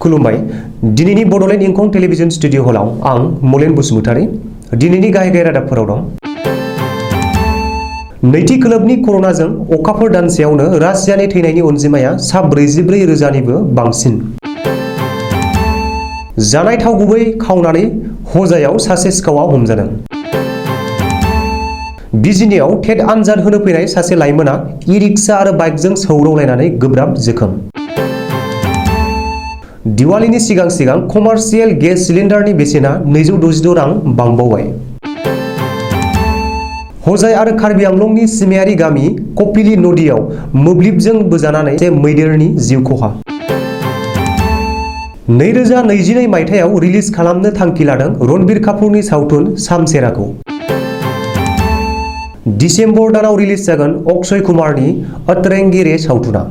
खुलुमबाय। दिनैनि Bodoland इंखं television studio हलाव आं मलेन बसुमतारी। दिनैनि गाहाय रादाबफोराव दं। नैथि खोलोबनि कर'नाजों अखाफोर दानसेयावनो रासियानि थैनायनि अनजिमाया सा 44,000निबो बांसिन। जानाय थाव गुबै खावनानै हजायाव सासे सिखावआ हमजादों। बिजिनियाव टेट आनजाद होनो फैनाय सासे लाइमोना इ-रिक्सा आरो बाइकजों सौदावलायनानै गोब्राब जोखोम। दिवालीनि सिगां सिगां कमार्शियेल गेस सिलिन्डारनि बेसेना 266 रां बांबावबाय। हजाय आरो कार्बि आंलंनि सिमायारि गामि कपिली नदीयाव मोब्लिबजों बोजानानै मैदेरनि जिउ खहा। 2022 मायथाइयाव रिलिज खालामनो थांखि लादों रणबीर कापुरनि सावथुन सामसेराखौ। दिसेम्बर दानाव रिलिज जागोन अक्षय कुमारनि अतरंगी रे सावथुना।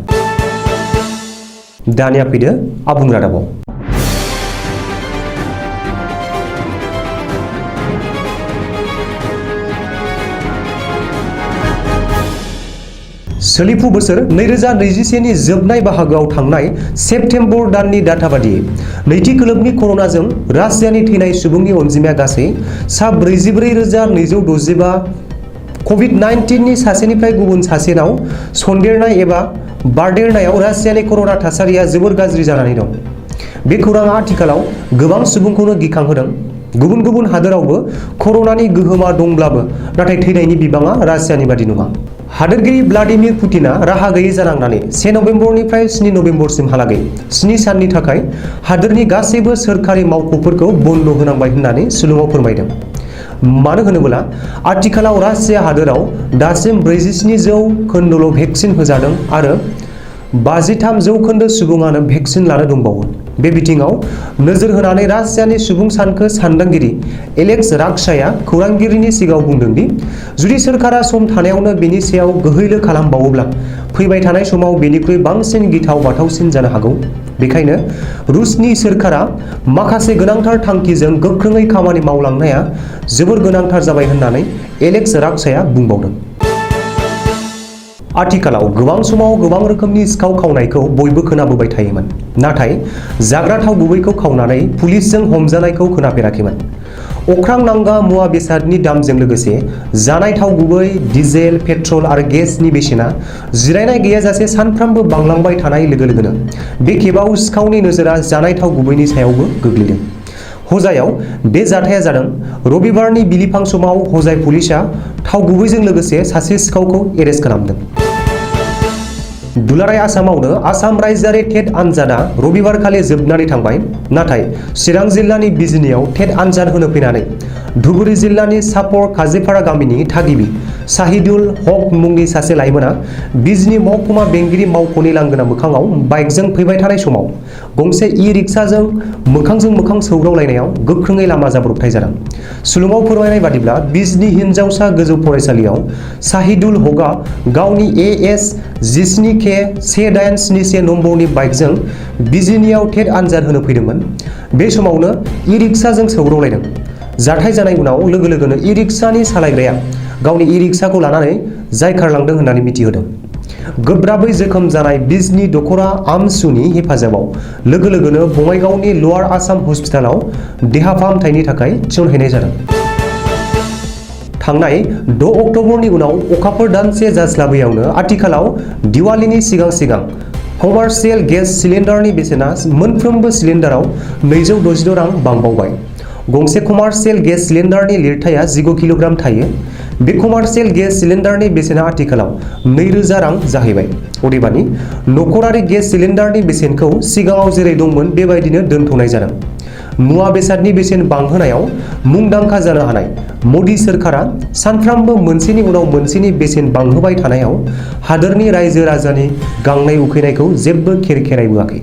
दानिया फैदो आबुं रादाबाव। सोलिफु बोसोर 2021 नि जोबनाय बाहागोआव थांनाय सेप्तेम्बर दाननि डाटा बादियै नैथि खोलोबनि कर'नाजों रासियानि थैनाय सुबुंनि अनजिमाया गासै सा 44,265। कभिड-19 नि सासेनिफ्राय गुबुन सासेनाव सन्देरनाय एबा बारदेरनायाव रासियानि कर'ना थासारिया जोबोर गाज्रि जानानै दं। बे खौराङा आथिखालाव गोबां सुबुंखौनो गिखांहोदों। गुबुन गुबुन हादोरावबो कर'नानि गोहोमा दंब्लाबो नाथाय थैनायनि बिबाङा रासियानि बादि नङा। हादोरगिरि व्लादिमिर पुतिना राहा गैयै जानांनानै 1 नभेम्बरनिफ्राय 7 नभेम्बरसिमहालागै 7 साननि थाखाय हादोरनि गासैबो सोरखारि मावख'फोरखौ बन्द होनांबाय होननानै सुलुङाव फोरमायदों। मानो होनोब्ला आथिखालाव रासिया हादोराव दासिम 47% भेक्सिन होजादों आरो 53% सुबुङानो भेक्सिन लानो दंबावो। बे बिथिङाव नोजोर होनानै रासियानि सुबुं सानखो सानदांगिरि एलेक्स राक्साया खौरांगिरिनि सिगाङाव बुंदों दि जुदि सोरखारा सम थानायावनो बेनि सायाव गोहैलो खालामबावोब्ला फैबाय थानाय समाव बेनिख्रुइ बांसिन गिथाव बाथावसिन जानो हागौ। बेखायनो रुसनि सोरखारा माखासे गोनांथार थांखिजों गोख्रोङै खामानि मावलांनाया जोबोर गोनांथार जाबाय होननानै एलेक्स राक्साया बुंबावदों। आथिखालाव गोबां समाव गोबां रोखोमनि सिखाव खावनायखौ बयबो खोनाबोबाय थायोमोन, नाथाय जाग्रा थाव गुबैखौ खावनानै पुलिसजों हमजानायखौ खोनाफेराखैमोन। अख्रां नांगा मुवा बेसादनि दामजों लोगोसे जानाय थाव गुबै, डिजेल, पेट्रल आरो गेसनि बेसेना जिरायनाय गैयाजासे सानफ्रामबो बांलांबाय थानाय लोगो लोगोनो बे खेबाव सिखावनि नोजोरा जानाय थाव गुबैनि सायावबो गोग्लैदों। हजायाव बे जाथाया जादों। रबिबारनि बिलिफां समाव हजाय पुलिसआ थाव गुबैजों लोगोसे सासे सिखावखौ एरेस्ट खालामदों। दुलाराय आसामावनो आसाम रायजोआरि टेट आनजादा रबिबारखालि जोबनानै थांबाय। नाथाय चिरां जिल्लानि बिजिनियाव टेट आनजाद होनो फैनानै धुबुरी जिल्लानि सापर काजिपारा गामिनि थागिबि साहिदुल हक मुंनि सासे लाइमोना बिजिनि महकुमा बेंगिरि मावख'नि लांगोना मोखाङाव बाइकजों फैबाय थानाय समाव गंसे इ-रिक्साजों मोखांजों मोखां सौदावलायनायाव गोख्रोङै लामा जाब्रबथाय जादों। सुलुङाव फोरमायनाय बादिब्ला बिजनि हिनजावसा गोजौ फरायसालियाव साहिदुल हकआ गावनि AS 17K1871 नम्बरनि बाइकजों बिजिनियाव टेट आनजाद होनो फैदोंमोन। बे समावनो इ-रिक्साजों सौदावलायदों। जाथाय जानाय उनाव लोगो लोगोनो इ-रिक्सानि सालायग्राया गावनि इ-रिक्साखौ लानानै जायखारलांदों होननानै मिथिहोदों। गोब्राबै जोखोम जानाय बिजनि दखरा आमसुनि हेफाजाबाव लोगो लोगोनो बङाइगावनि लवार आसाम हस्पिटालाव देहा फाहामथायनि थाखाय थिसनहैनाय जादों। थांनाय 6 अक्ट'बरनि उनाव अखाफोर दानसे जास्लाबैयावनो आथिखालाव दिवालीनि सिगां सिगां कमार्शियेल गेस सिलिन्डारनि बेसेना मोनफ्रोमबो सिलिन्डाराव 266 रां बांबावबाय। गंसे कमार्शियेल गेस सिलिन्डारनि लिरथाया 15 किल'ग्राम थायो। बे कमार्शियेल गेस सिलिन्डारनि बेसेना आथिखालाव 2000 रां जाहैबाय। अदेबानि नखरारि गेस सिलिन्डारनि बेसेनखौ सिगाङाव जेरै दंमोन बेबायदिनो दोनथ'नाय जादों। मुवा बेसादनि बेसेन बांहोनायाव मुंदांखा जानो हानाय मदि सोरखारा सानफ्रामबो मोनसेनि उनाव मोनसेनि बेसेन बांहोबाय थानायाव हादोरनि रायजो राजानि गांनाय उखैनायखौ जेबो खेरखेरायबोआखै।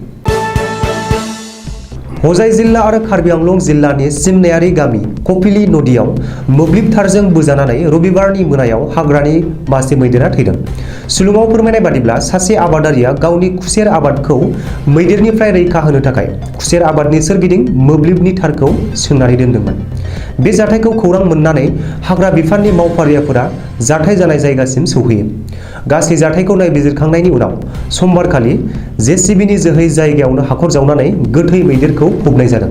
हजाय जिल्ला आरो कार्बि आंलं जिल्लानि सिमनायारि गामि कपिली नदीयाव मोब्लिब थारजों बोजानानै रबिबारनि मोनायाव हाग्रानि मासे मैदेरा थैदों। सुलुङाव फोरमायनाय बादिब्ला सासे आबादारिया गावनि खुसेर आबादखौ मैदेरनिफ्राय रैखा होनो थाखाय खुसेर आबादनि सोरगिदिं मोब्लिबनि थारखौ सोंनानै दोनदोंमोन। बे जाथायखौ खौरां मोननानै हाग्रा बिफाननि मावफारियाफोरा जाथाय जानाय जायगासिम सौहैयो। गासै जाथायखौ नायबिजिरखांनायनि उनाव समबारखालि जेसिबिनि जोहै जायगायावनो हाखर जावनानै गोथै मैदेरखौ फबनाय जादों।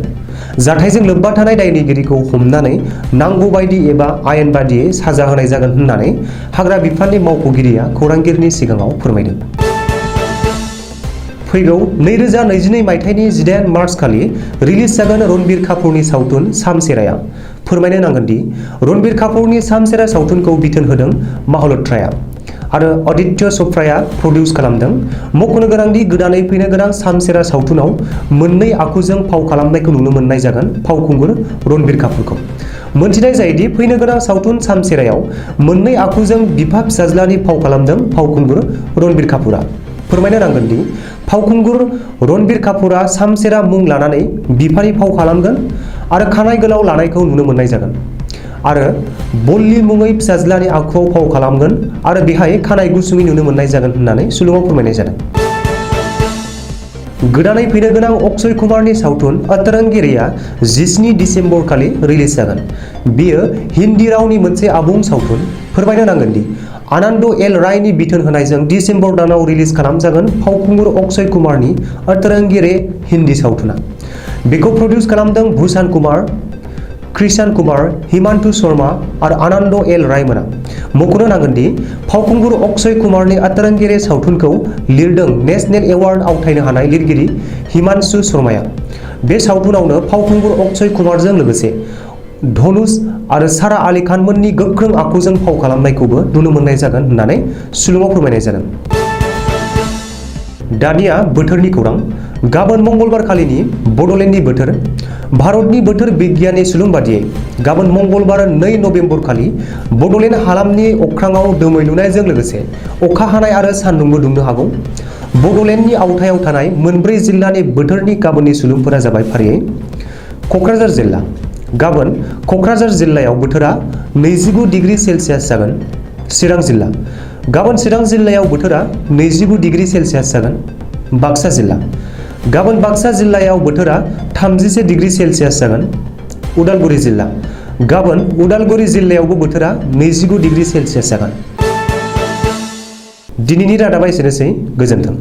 जाथायजों लोब्बा थानाय दायनिगिरिखौ हमनानै नांगौ बायदि एबा आयेन बादियै साजा होनाय जागोन होननानै हाग्रा बिफाननि मावख'गिरिया खौरांगिरिनि सिगाङाव फोरमायदों। फैगौ 2022 मायथाइनि 18 मार्च खालि रिलिज जागोन रणबीर कापुरनि सावथुन सामसेराया। फोरमायनो नांगोन दि रणबीर कापुरनि सामसेरा सावथुनखौ बिथोन होदों मालह'त्राया आरो आदित्य च'पड़ाया प्रडिउस खालामदों। मख'नो गोनांदि गोदानै फैनो गोनां सामसेरा सावथुनाव मोननै आखुजों फाव खालामनायखौ नुनो मोननाय जागोन फावखुंगुर रणबीर कापुरखौ। मोनथिनाय जायोदि फैनो गोनां सावथुन सामसेरायाव मोननै आखुजों बिफा फिसाज्लानि फाव खालामदों फावखुंगुर रणबीर कापुरा। फोरमायनो नांगोन दि फावखुंगुर रणबीर कापुरा सामसेरा मुं लानानै बिफानि फाव खालामगोन आरो खानाय गोलाव लानायखौ नुनो मोननाय जागोन आरो बल्ली मुङै फिसाज्लानि आखुआव फाव खालामगोन आरो बेहाय खानाय गुसुङै नुनो मोननाय जागोन होननानै सुलुङाव फोरमायनाय जादों। गोदानै फैनो गोनां अक्षय कुमारनि सावथुन अतरंगी रेआ 17 दिसेम्बर खालि रिलिज जागोन। बेयो हिन्दी रावनि मोनसे आबुं सावथुन। फोरमायनो नांगोन दि आनन्द एल रायनि बिथोन होनायजों दिसेम्बर दानाव रिलिज खालामजागोन फावखुंगुर अक्षय कुमारनि अतरंगी रे हिन्दी सावथुना। बेखौ प्रडिउस खालामदों भूषण कुमार, कृष्ण कुमार, हिमांशु शर्मा आरो आनन्द एल रायमोना। मख'नो नांगोन दि फावखुंगुर अक्षय कुमारनि अतरंगी रे सावथुनखौ लिरदों नेशनेल एवार्ड आवथायनो हानाय लिरगिरि हिमांशु शर्माया। बे सावथुनावनो फावखुंगुर अक्षय कुमारजों लोगोसे धनुष आरो सारा आलि खानमोननि गोख्रों आखुजों फाव खालामनायखौबो नुनो मोननाय जागोन होननानै सुलुङाव फोरमायनाय जादों। दानिया बोथोरनि खौरां। गाबोन मंगलबार खालिनि बड'लेण्डनि बोथोर। भारतनि बोथोर बिगियाननि सुलुं बादियै गाबोन मंगलबार 2 नबेम्बर खालि बड'लेण्ड हालामनि अख्राङाव दोमैलुनायजों लोगोसे अखा हानाय आरो सान्दुंबो दुंनो हागौ। बड'लेण्डनि आवथायाव थानाय मोनब्रै जिल्लानि बोथोरनि गाबोननि सुलुंफोरा जाबाय फारियै क'क्राझार जिल्ला। गाबोन क'क्राझार जिल्लायाव बोथोरा 29 डिग्री सेल्सियास जागोन। चिरां जिल्ला। गाबोन चिरां जिल्लायाव बोथोरा 29 डिग्री सेल्सियास जागोन। बाक्सा जिल्ला। गाबोन बाक्सा जिल्लायाव बोथोरा 31 डिग्री सेल्सियास जागोन। उदालगुरि जिल्ला। गाबोन उदालगुरि जिल्लायावबो बोथोरा 29 डिग्री सेल्सियास जागोन। दिनैनि रादाबा एसेनोसै। गोजोन्थों।